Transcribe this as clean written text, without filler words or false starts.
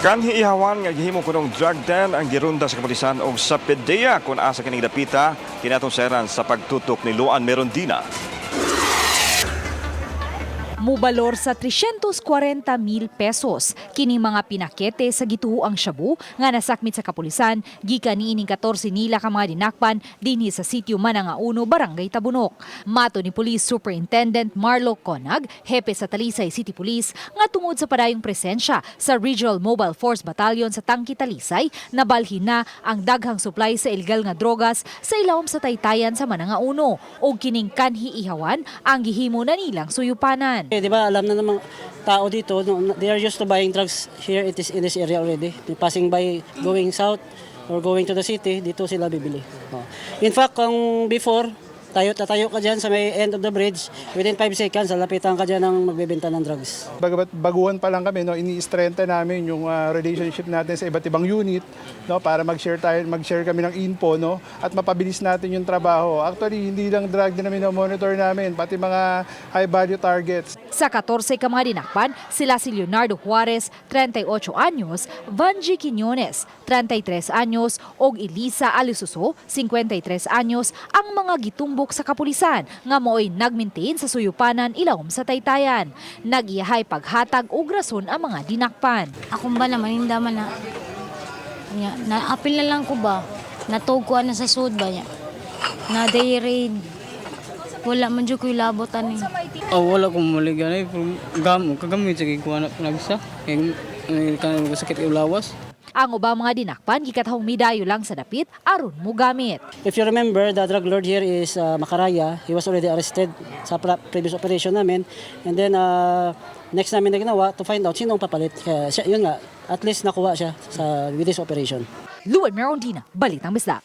Kanhi ihawan nga gihimo kunong drug den ang girunda sa kapulisan og sa PDEA. Kung asa kining dapita, kinatong sayran sa pagtutok ni Luan Merondina. Mubalor sa 340 mil pesos kining mga pinakete sa gituoang shabu nga nasakmit sa kapulisan gikan niining 14 nila ka mga dinakpan dinhi sa sitio Mananga 1, Barangay Tabunok. Mato ni Police Superintendent Marlo Conag, hepe sa Talisay City Police, nga tungod sa padayong presensya sa Regional Mobile Force Battalion sa Tangki Talisay, nabalhin na ang daghang supply sa ilegal nga drogas sa ilawom sa taytayan sa Mananga 1 og kining kanhi ihawan ang gihimo na nilang suyupanan. Eh, di ba, alam na ng mga tao dito, no, they are used to buying drugs here it is in this area already. Passing by, going south or going to the city, dito sila bibili. Oh. In fact, kung before, tayo tatayo ka dyan sa may end of the bridge, within 5 seconds, lapitan ka dyan ng magbebenta ng drugs. Bagamat baguhan pa lang kami, no, ini-strengthen namin yung relationship natin sa iba't ibang unit, no, para mag-share kami ng info, no, at mapabilis natin yung trabaho. Actually, hindi lang drug din namin monitor namin, pati mga high value targets. Sa 14 ka mga dinakpan, sila si Leonardo Juarez, 38 anyos, Vanji Quiñones, 33 anyos, ug Elisa Alisuso, 53 anyos, ang mga gitumbok sa kapulisan nga maoy nagmaintain sa suyupanan ilawom sa taytayan. Nagiyahay paghatag og rason ang mga dinakpan. Akong ba naman, hindi man na. Nya, naapil na lang ko ba? Natug ko na sa sud ba niya? Na day raid. Wala man jud ko'y labot ani. Oh, wala ko maligan eh. Pero kagamit sa gikuha na pinagsa. Kaya kanang sakit yung lawas. Ang ubang mga dinakpan gikatahong midayo lang sa dapit aron mogamit. If you remember, the drug lord here is Makaraya. He was already arrested sa previous operation namin. And then, next namin na ginawa to find out sino ang papalit. Kaya siya, yun nga, at least nakuha siya with this operation. Luan Merondina, Balitang Bisdak.